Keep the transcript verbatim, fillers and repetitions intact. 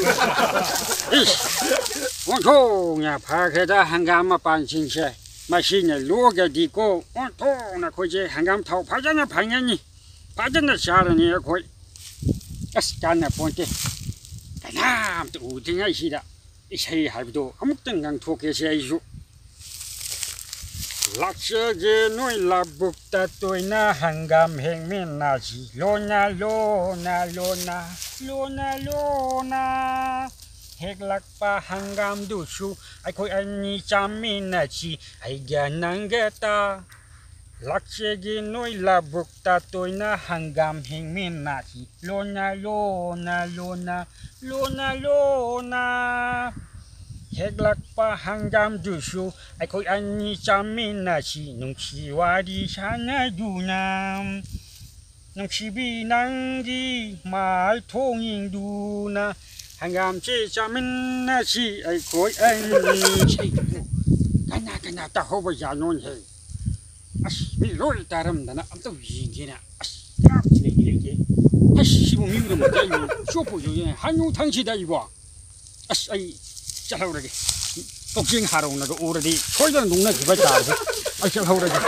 ꯏꯁ, ꯑꯣꯟꯊꯣꯛꯅ ꯐꯈ꯭ꯔꯦꯗ ꯍꯪꯒꯥꯝ ꯃꯄꯥꯟꯁꯤꯡꯁꯦ꯫ ꯃꯁꯤꯅ ꯂꯣꯛꯑꯒꯗꯤꯀꯣ, ꯑꯣꯟꯊꯣꯛꯅ ꯑꯩꯈꯣꯏꯁꯦ ꯍꯪꯒꯥꯝ ꯊꯥꯎ ꯐꯖꯅ ꯐꯪꯉꯅꯤ꯫ ꯐꯖꯅ ꯆꯥꯔꯅꯤ ꯑꯩꯈꯣꯏ꯫ ꯑꯁ, ꯀꯥꯟꯅ ꯄꯣꯟꯇꯦ꯫ ꯀꯅꯥꯝꯇ ꯎꯗ꯭ꯔꯤꯉꯩꯁꯤꯗ ꯏꯁꯩ ꯍꯥꯏꯕꯗꯣ ꯑꯃꯨꯛꯇꯪ ꯉꯪꯊꯣꯛꯀꯦꯁꯦ ꯑꯩꯁꯨ꯫ ꯂꯥꯛꯆꯒꯦ ꯅꯣꯏ ꯂꯧꯕꯨꯛꯇ ꯇꯣꯏꯅ ꯍꯪꯒꯥꯝ ꯍꯦꯛꯃꯤꯟꯅꯁꯤ꯫ ꯂꯣꯟꯅ, ꯂꯣꯟꯅ, ꯂꯣꯟꯅ, ꯂꯣꯟꯅ, ꯂꯣꯟꯅ꯫ ꯍꯦꯛꯂꯛꯄ ꯍꯪꯒꯥꯝꯗꯨꯁꯨ ꯑꯩꯈꯣꯏ ꯑꯅꯤ ꯆꯥꯃꯤꯟꯅꯁꯤ꯫ ꯑꯩꯒ ꯅꯪꯒꯇ꯫ ꯂꯥꯛꯆꯒꯦ ꯅꯣꯏ ꯂꯧꯕꯨꯛꯇ ꯇꯣꯏꯅ ꯍꯪꯒꯥꯝ ꯍꯦꯛꯃꯤꯟꯅꯁꯤ꯫ ꯂꯣꯟꯅ, ꯂꯣꯟꯅ, ꯂꯣꯟꯅ, ꯂꯣꯟꯅ, ꯂꯣꯟꯅ꯫ ꯍꯦꯛꯂꯛꯄ ꯍꯪꯒꯥꯝꯗꯨꯁꯨ ꯑꯩꯈꯣꯏ ꯑꯅꯤ ꯆꯥꯃꯤꯟꯅꯁꯤ꯫ ꯅꯨꯡꯁꯤ ꯋꯥꯔꯤ ꯁꯥꯟꯅꯗꯨꯅ꯫ ꯅꯨꯡꯁꯤꯕꯤ ꯅꯪꯒꯤ ꯃꯥꯏ ꯊꯣꯡ ꯌꯦꯡꯗꯨꯅ ꯍꯪꯒꯥꯝꯁꯦ ꯆꯥꯃꯤꯟꯅꯁꯤ ꯑꯩꯈꯣꯏ ꯑꯅꯤ꯫ ꯏꯁꯩꯗꯨꯕꯨ ꯀꯅꯥ ꯀꯅꯥ ꯇꯥꯍꯧꯕ ꯌꯥꯅꯣꯅꯦꯍꯦ? ꯑꯁ, ꯃꯤ ꯂꯣꯏ ꯇꯥꯔꯝꯗꯅ ꯑꯝꯇ ꯌꯦꯡꯒꯦꯅ꯫ ꯑꯁ, ꯌꯥꯝ ꯂꯩꯗꯤ ꯂꯩꯇꯦ꯫ ꯑꯁ, ꯁꯤꯕꯨ ꯃꯤ ꯎꯔꯝꯃꯗꯤ ꯑꯩꯕꯨ ꯆꯣꯞꯄꯣꯏꯗꯣꯏꯅꯦ꯫ ꯍꯅꯨ ꯊꯪꯁꯤꯗ ꯑꯩꯕꯣ꯫ ꯑꯁ, ꯑꯩ ꯆꯠꯍꯧꯔꯒꯦ꯫ ꯀꯛꯆꯤꯡ ꯍꯥꯔꯧꯅꯒ ꯎꯔꯗꯤ ꯁꯣꯏꯗꯅ ꯅꯣꯛꯅꯈꯤꯕ ꯇꯥꯔꯦ꯫ ꯑꯩ ꯆꯠꯍꯧꯔꯒꯦ꯫